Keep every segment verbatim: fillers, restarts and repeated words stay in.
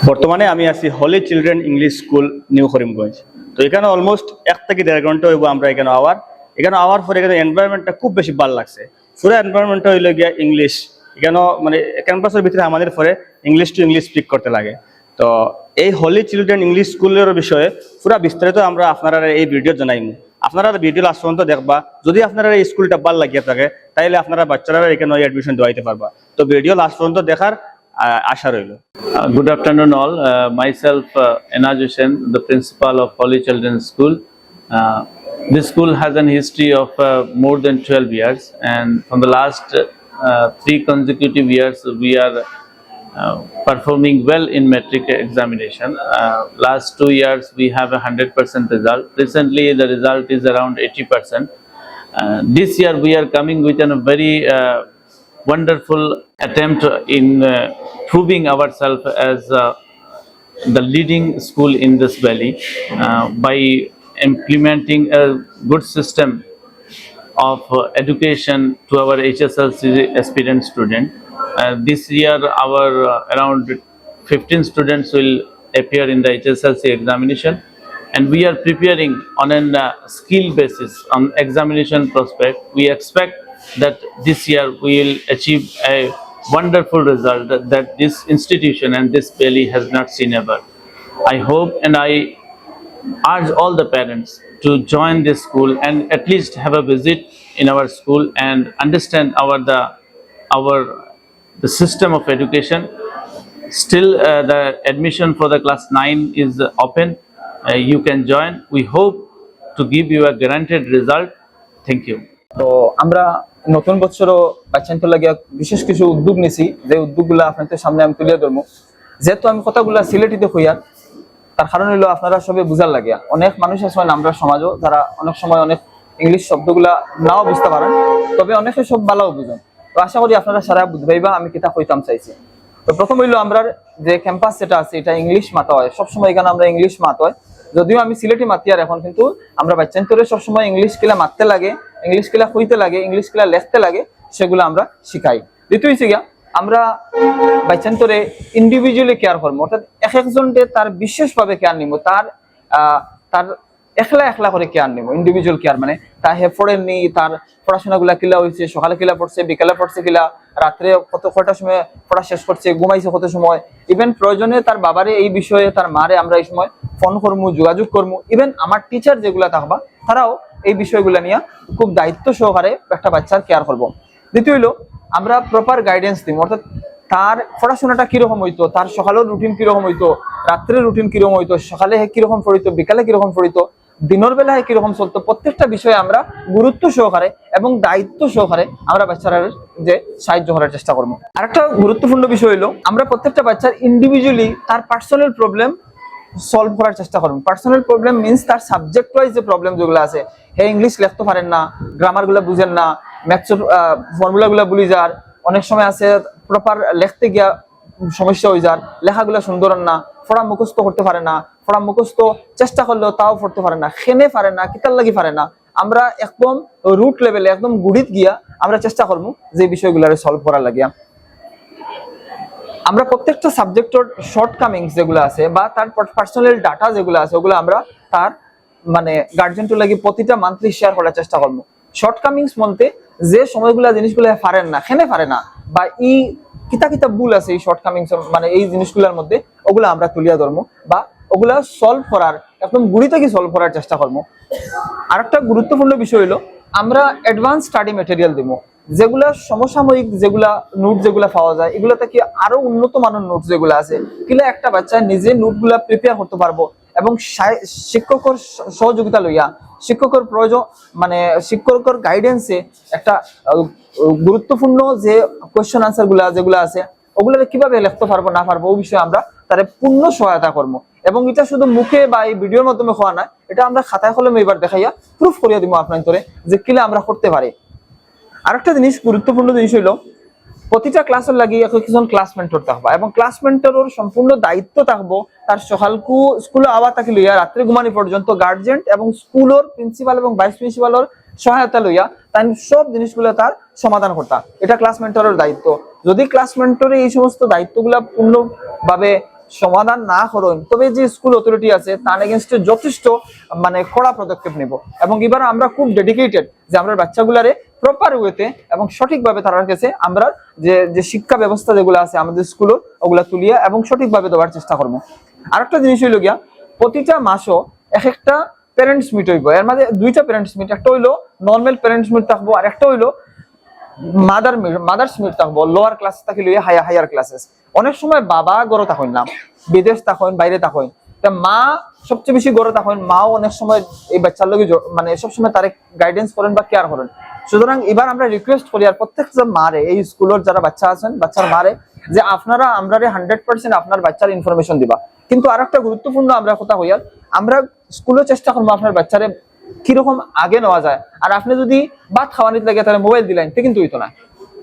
বর্তমানে আমি আছি holy children English school, new Karimganj. তো এখানে অলমোস্ট এক থাকি দেড় ঘন্টা অইবো আমরা এখানে আওয়ার। এখানে আওয়ার পরে এখানে এনভায়রনমেন্টটা খুব বেশি ভালা লাগছে। পুরা এনভায়রনমেন্টটা অইলো গিয়া ইংলিশ। এখানে মানে ক্যাম্পাসর ভিতরে আমাদের পরে ইংলিশ টু ইংলিশ স্পিক করতে লাগে। তো এই হলি চিলড্রেন ইংলিশ স্কুলর বিষয়ে পুরা বিস্তারিত আমরা আপনারারে এই ভিডিওত জানাইমু। আপনারা ভিডিও লাস্ট পর্যন্ত দেখবা। যদি আপনারার এই স্কুলটা ভালা লাগিয়া থাকে, তাইলে আপনারা বাচ্চারারে এখানে অ্যাডমিশন দেওয়াইতে পারবা। তো ভিডিও লাস্ট পর্যন্ত দেখার, আহ, আশা রইল। Uh, good afternoon, all. Uh, myself, uh, Enaj Hussain, the principal of Holy Children's School. Uh, this school has an history of uh, more than twelve years, and from the last uh, three consecutive years, we are uh, performing well in matric examination. Uh, last two years, we have a hundred percent result. Recently, the result is around eighty percent. Uh, this year, we are coming with a very uh, wonderful attempt in uh, proving ourselves as uh, the leading school in this valley uh, by implementing a good system of uh, education to our H S L C aspirant student. Uh, this year, our uh, around fifteen students will appear in the H S L C examination, and we are preparing on a uh, skill basis on examination prospect. We expect that this year we will achieve a wonderful result that, that this institution and this valley has not seen ever. I hope and I urge all the parents to join this school and at least have a visit in our school and understand our the our the system of education. Still, uh, the admission for the class nine is open. Uh, you can join. We hope to give you a guaranteed result. Thank you. তো আমরা নতুন বছরও বাচ্চাইন্তর লাগিয়া বিশেষ কিছু উদ্যোগ নিছি, যে উদ্যোগগুলা আপনাইন্তর সামনে আমি তুলিয়া ধরমু। যেহেতু আমি কথাগুলা সিলেটিতে কইয়ার, তার কারণ অইলো আপনারা সবে বুঝার লাগিয়া। অনেক মানুষ আছইন আমরার সমাজও, যারা অনেক সময় অনেক ইংলিশ শব্দগুলা নাও বুঝতা পারইন, তবে অনেকে সব ভালাও বুঝইন। তো আশা করি আপনারা সারা বুঝবাইবা আমি কিতা কইতাম চাইছি। তো প্রথম অইলো আমরার যে ক্যাম্পাস যেটা আছে, এটা ইংলিশ মাতা অয়, সবসময় এখানে আমরা ইংলিশ মাতা অয়। যদিও আমি সিলেটি মাতিয়ার এখন, কিন্তু আমরা বাচ্চাইন্তরে সবসময় ইংলিশ কিলা মাততে লাগে, ইংলিশ কিলা কইতে লাগে, ইংলিশ কিলা লেখতে লাগে, সেগুলা আমরা শিখাই। দ্বিতীয় অইছে গিয়া, আমরা বাচ্চাইন্তরে individually care করমু, অর্থাৎ এক একজনরে তার বিশেষভাবে কেয়ার নিমু, তার আহ, তার একলা একলা করি কেয়ার নিমু। ইন্ডিভিজুয়াল কেয়ার মানে তা হে পড়ের নি, তার পড়াশোনাগুলা কিলা অইছে, সকালে কিলা পড়ছে, বিকালে পড়ছে কিলা, রাত্রে কত, কয়টার সময় পড়া শেষ করছে, ঘুমাইছে কত সময়, ইভেন প্রয়োজনে তার বাবারে এই বিষয়ে, তার মারে আমরা এই সময় ফোন করমু, যোগাযোগ করমু। ইভেন আমার টিচার যেগুলা থাকবা, তারাও এই বিষয়গুলা নিয়া খুব দায়িত্ব সহকারে একটা বাচ্চার কেয়ার করবো। দ্বিতীয় অইলো, আমরা প্রপার গাইডেন্স দিমু, অর্থাৎ তার পড়াশোনাটা কিরকম অইতো, তার সকালর রুটিন কিরকম অইতো, রাত্রের রুটিন কিরকম অইতো, সকালে হে কিরকম পড়িতো, বিকালে কিরকম পড়িতো, দিনর বেলা হে কিরকম চলতো, প্রত্যেকটা বিষয়ে আমরা গুরুত্ব সহকারে এবং দায়িত্ব সহকারে আমরা বাচ্চারার যে সাহায্য করার চেষ্টা করমু। আরেকটা গুরুত্বপূর্ণ বিষয় অইলো, আমরা প্রত্যেকটা বাচ্চার ইন্ডিভিজুয়ালি তার পার্সোনাল প্রবলেম সলভ করার চেষ্টা করমু। পার্সোনাল প্রবলেম মিন্স তার সাবজেক্ট ওয়াইজ যে প্রবলেম যেগুলো আছে, হে ইংলিশ লেখতে পারের না, গ্রামারগুলা বুঝের না, ম্যাথসর ফর্মুলাগুলা ভুলি যার, অনেক সময় আছে প্রপার লেখতে গিয়া সমস্যা অই যার, লেখাগুলা সুন্দর অর না, পড়া মুখস্থ করতে পারে না, পড়া মুখস্থ চেষ্টা করলেও তাও পড়তে পারে না। কেনে পারে না, কিতার লাগি পারে না, আমরা একদম রুট লেভেলে, একদম গুড়িত গিয়া আমরা চেষ্টা করমু যে বিষয়গুলারে সলভ করার লাগিয়া। আমরা প্রত্যেকটা সাবজেক্টর শর্টকামিংস যেগুলো আছে বা তার পার্সোনাল ডাটা যেগুলো আছে, ওগুলো আমরা তার মানে গার্জিয়ানর লাগি প্রতিটা মান্থলি শেয়ার করার চেষ্টা করমু। শর্টকামিংস বলতে যে সময়গুলা জিনিসগুলা পারের না, কেনে পারে না, বা ই কিতা কিতা ভুল আছে এই শর্টকামিংস, মানে এই জিনিসগুলার মধ্যে, ওগুলা আমরা তুলিয়া ধরমু বা ওগুলা সলভ করার, একদম গুড়ি থাকি সলভ করার চেষ্টা করমু। আরেকটা গুরুত্বপূর্ণ বিষয় অইলো, আমরা অ্যাডভান্স স্টাডি ম্যাটেরিয়াল দিমু, যেগুলা সমসাময়িক, যেগুলা নোট যেগুলা পাওয়া যায়, এগুলা থাকি আরো উন্নত মানের নোট যেগুলা আছে, কিলা একটা বাচ্চা নিজে নোটগুলা প্রিপেয়ার করতে পারবো এবং সা-, শিক্ষকর স-, সহযোগিতা লইয়া, শিক্ষকর প্রয়োজন, মানে শিক্ষকর গাইডেন্সে একটা আহ, গুরুত্বপূর্ণ যে কোয়েশ্চন আনসার গুলা যেগুলা আছে, ওগুলারে কিভাবে লিখতে পারবো না পারবো, ওই বিষয়ে আমরা তারে পূর্ণ সহায়তা করবো। এবং এটা শুধু মুখে বা এই ভিডিওর মাধ্যমে কওয়া না, এটা আমরা খাতায় কলমে এবার দেখাইয়া প্রুফ করিয়া দিমু আপনাইন্তরে যে কিলা আমরা করতে পারি। আরেকটা জিনিস, গুরুত্বপূর্ণ জিনিস হইলো, প্রতিটা ক্লাসর লাগি এক একজন ক্লাস মেন্টর থাকবা এবং ক্লাস মেন্টরর সম্পূর্ণ দায়িত্ব থাকবো তার সকালকু স্কুলে আওয়া থাকি লইয়া রাত্রে ঘুমানি পর্যন্ত গার্জিয়ান এবং স্কুলর প্রিন্সিপাল এবং ভাইস প্রিন্সিপালর সহায়তা লইয়া তাই সব জিনিসগুলা তার সমাধান করতা। এটা ক্লাস মেন্টরর দায়িত্ব। যদি ক্লাস মেন্টরে এই সমস্ত দায়িত্বগুলা পূর্ণভাবে সমাধান না করইন, তবে যে স্কুল অথরিটি আছে তার এগেনস্টে যথেষ্ট মানে কড়া পদক্ষেপ নিব। এবং এবার আমরা খুব ডেডিকেটেড যে আমরা বাচ্চাগুলারে প্রপার ওয়েতে এবং সঠিকভাবে তারার কাছে আমরা যে যে শিক্ষা ব্যবস্থা যেগুলো আছে আমাদের স্কুলও, ওগুলা তুলিয়া এবং সঠিকভাবে দেওয়ার চেষ্টা করবো। আরেকটা জিনিস হইল গিয়া, প্রতিটা মাসও এক একটা প্যারেন্টস মিট হইব। এর মাঝে দুইটা প্যারেন্টস মিট, একটা হইলো নর্মাল প্যারেন্টস মিট থাকবো, আর একটা হইলো মাদার মাদার্স মিট থাকবো, লোয়ার ক্লাস থাকি লইয়া হায়ার হায়ার ক্লাসেস। অনেক সময় বাবা ঘরে থাকইন না, বিদেশ থাকইন, বাইরে থাকইন। তা মা সবচেয়ে বেশি ঘরে থাকইন, মাও অনেক সময় এই বাচ্চার লগে জ- মানে সবসময় তারে গাইডেন্স করেন বা কেয়ার করেন। সুতরাং এবার আমরা রিকোয়েস্ট করি আর প্রত্যেক যে মারে, এই স্কুলের যারা বাচ্চা আছেন, বাচ্চার মারে, যে আপনারা আমরারে হান্ড্রেড পার্সেন্ট আপনার বাচ্চার ইনফরমেশন দিবা। কিন্তু আর একটা গুরুত্বপূর্ণ আমরা কথা কইয়ার, আমরা স্কুলে চেষ্টা করবো আপনার বাচ্চারে কিরকম আগে নেওয়া যায়। আর আপনি যদি ভাত খাওয়ানিত লাগে তাহলে মোবাইল দিলেন, তে কিন্তু হইতো না।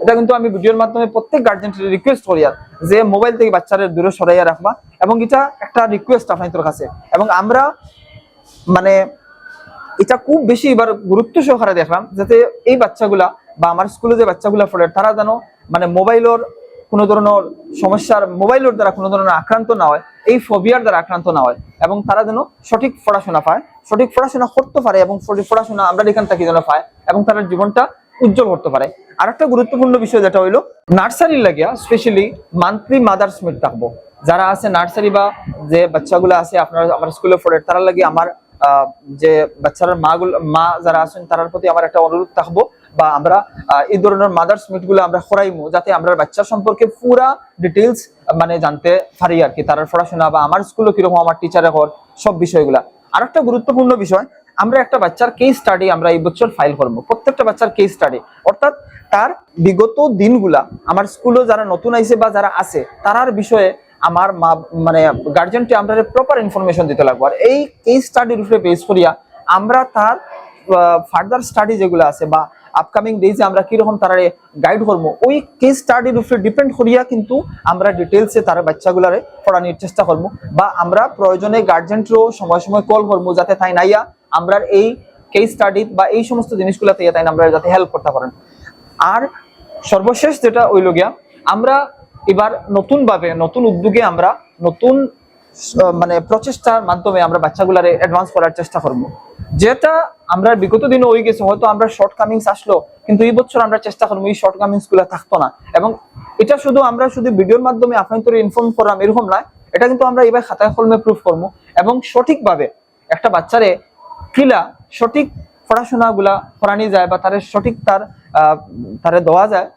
এটা কিন্তু আমি ভিডিওর মাধ্যমে প্রত্যেক গার্জেনকে রিকোয়েস্ট করি আর, যে মোবাইল থেকে বাচ্চারে দূরে সরাইয়া রাখবা। এবং এটা একটা রিকোয়েস্ট আপনাদের কাছে। এবং আমরা মানে এটা খুব বেশি এবার গুরুত্ব সহকারে দেখলাম, যাতে এই বাচ্চাগুলা বা আমার স্কুলে যে বাচ্চাগুলা পড়ে, তারা যেন মানে মোবাইলের কোনো ধরনের সমস্যার, মোবাইলের দ্বারা কোনো ধরনের আক্রান্ত না হয়, এই ফোবিয়ার দ্বারা আক্রান্ত না হয়, এবং তারা যেন সঠিক পড়াশোনা পায়, সঠিক পড়াশোনা করতে পারে এবং সঠিক পড়াশোনা আমরা এখান থেকে যেন পায় এবং তার জীবনটা উজ্জ্বল করতে পারে। আর একটা গুরুত্বপূর্ণ বিষয় যেটা হইলো, নার্সারির লাগিয়া স্পেশালি মান্থলি মাদার্স মিট থাকবো। যারা আছে নার্সারি বা যে বাচ্চাগুলো আছে আপনারা আমার স্কুলে পড়ে, তারা লাগে আমার আহ, যে বাচ্চার মাগুলো, মা যারা আছেন, তারার প্রতি আমার একটা অনুরোধ থাকবো, বা আমরা আহ, এই ধরনের মাদার্স মিট গুলো আমরা করাইমু, যাতে আমরা বাচ্চা সম্পর্কে পুরা ডিটেলস মানে জানতে পারি আর কি, তার পড়াশোনা বা আমার স্কুলে কিরকম আমার টিচারে হর সব বিষয়গুলা। আর একটা গুরুত্বপূর্ণ বিষয়, আমরা একটা বাচ্চার কেস স্টাডি আমরা এই বছর ফাইল করবো, প্রত্যেকটা বাচ্চার কেস স্টাডি, অর্থাৎ তার বিগত দিনগুলা আমার স্কুলে যারা নতুন আইছে বা যারা আছে তারার বিষয়ে আমার মা মানে গার্জেনকে আমরা প্রপার ইনফরমেশন দিতে লাগবো। আর এই কেস স্টাডির উপরে বেস করিয়া আমরা তার ফার্দার স্টাডি যেগুলো আছে বা আপকামিং ডেজে আমরা কিরকম তারারে গাইড করবো, ওই কেস স্টাডির উপরে ডিপেন্ড করিয়া কিন্তু আমরা ডিটেলসে তার বাচ্চাগুলারে পড়ানোর চেষ্টা করবো। বা আমরা প্রয়োজনে গার্জেনরও সময় সময় কল করবো, যাতে তাই নাইয়া আমরা এই কেস স্টাডি বা এই সমস্ত জিনিসগুলাতে তাই আমরা যাতে হেল্প করতে পারেন। আর সর্বশেষ যেটা হইল গিয়া, আমরা এবার নতুনভাবে নতুন উদ্যোগে আমরা নতুন আহ, মানে প্রচেষ্টার মাধ্যমে আমরা বাচ্চাগুলারে অ্যাডভান্স করার চেষ্টা করবো। যেটা আমরা বিগত দিনে হয়ে গেছে, হয়তো আমরা শর্ট কামিংস আসলো, কিন্তু এই বছর আমরা চেষ্টা করবো এই শর্ট কামিংস গুলা থাকতো না। এবং এটা শুধু আমরা শুধু ভিডিওর মাধ্যমে আপনাদের ইনফর্ম করলাম এরকম নয়, এটা কিন্তু আমরা এবার খাতায় কলমে প্রুফ করবো এবং সঠিকভাবে একটা বাচ্চারে কিলা সঠিক পড়াশোনাগুলা করানি যায় বা তারে সঠিক তার আহ, তারে দেওয়া যায়,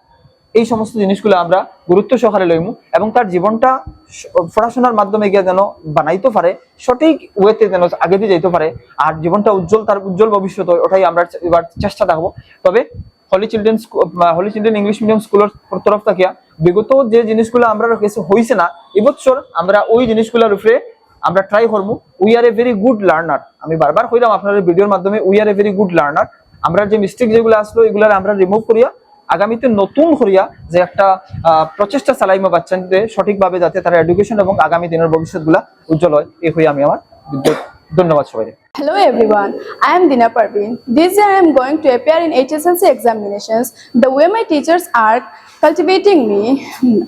এই সমস্ত জিনিসগুলো আমরা গুরুত্ব সহকারে লইমু এবং তার জীবনটা স- পড়াশোনার মাধ্যমে গিয়ে যেন বানাইতে পারে, সঠিক ওয়েতে যেন আগেদি যাইতে পারে, আর জীবনটা উজ্জ্বল, তার উজ্জ্বল ভবিষ্যৎ হয়, ওটাই আমরা এবার চেষ্টা থাকবো। তবে হলি চিলড্রেন হলি চিলড্রেন ইংলিশ মিডিয়াম স্কুলের তরফ থাকিয়া বিগত যে জিনিসগুলো আমরা কাছে হইছে না, এবছর আমরা ওই জিনিসগুলোর উপরে আমরা ট্রাই করবো। We are a very good learner. আমি বারবার কইলাম আপনারা ভিডিওর মাধ্যমে, we are a very good learner. আমরা যে মিস্টেক যেগুলো আসলো, এগুলার আমরা রিমুভ করিয়া আগামীতে নতুন করিয়া যে একটা আহ, প্রচেষ্টা চালাইমু বাচ্চাদের সঠিকভাবে, যাতে তারা এডুকেশন এবং আগামী দিনের ভবিষ্যৎগুলা উজ্জ্বল হয়। এই হয়ে আমি আমার বিদ্যুৎ। ধন্যবাদ সবাই। Hello everyone, I am Dina Parveen. This year I am going to appear in H S L C examinations. The way my teachers are cultivating me,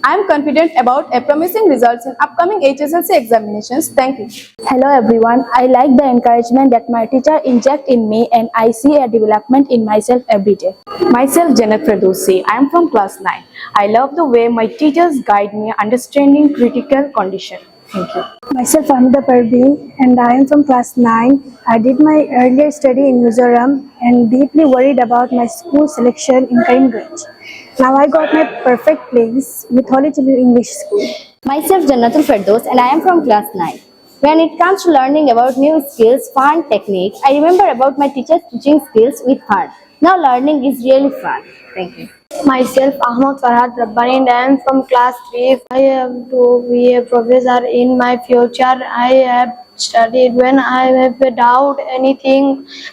I am confident about a promising results in upcoming H S L C examinations. Thank you. Hello everyone, I like the encouragement that my teacher inject in me and I see a development in myself every day. Myself Janat Ferdowsi, I am from class nine. I love the way my teachers guide me understanding critical condition. Thank you. Myself Ahmeda Parveen and I am from class nine. I did my earlier study in Mizoram and deeply worried about my school selection in Karimganj. Now I got my perfect place with Holy Children English School. Myself Jannatul Firdaus and I am from class nine. When it comes to learning about new skills, fun, technique, I remember about my teacher's teaching skills with fun. Now learning is really fun. Thank you. Myself Ahmad Farhad Rabbani and I am from class three. I have to be a professor in my future. I have studied. When I have a doubt anything,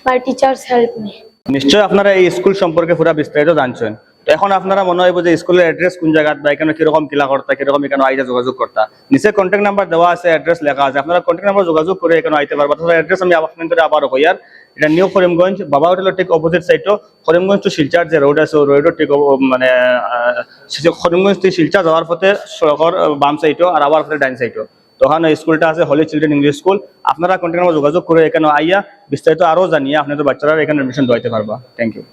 my teachers help me. নিশ্চয় আপনারা এই স্কুল সম্পর্কে পুরা বিস্তারিত জানছেন। তো এখন আপনারা মনে হইব যে স্কুলের অ্যাড্রেস কোন জায়গাত বা এখানে কিরকম কিলা করতা, কিরকম এখানে আইতে যোগাযোগ করতা। নিচে কন্ট্যাক্ট নাম্বার দেওয়া আছে, অ্যাড্রেস লেখা আছে, আপনারা কন্ট্যাক্ট নাম্বার যোগাযোগ করে এখানে আইতে পারবা। তাছাড়া অ্যাড্রেস আমি আপনাদের আবারও কইয়ার, এটা নিউ করিমগঞ্জ বাবা হোটেলের ঠিক অপোজিট সাইডও, করিমগঞ্জ টু শিলচর যে রোড আছে, ওই রোডও ঠিক অপ- মানে আহ, সে যে করিমগঞ্জ থেকে শিলচর যাওয়ার পথে সড়কর আহ, বাম সাইডও আর আবার পথে ডাইন সাইডও। তো ওখানে স্কুলটা আছে হলি চিলড্রেন ইংলিশ স্কুল। আপনারা কন্ট্যাক্ট নাম্বার যোগাযোগ করে এখানে আইয়া বিস্তারিত আরও জানিয়া আপনাদের বাচ্চারা এখানে অ্যাডমিশন দিতে পারবা। Thank you.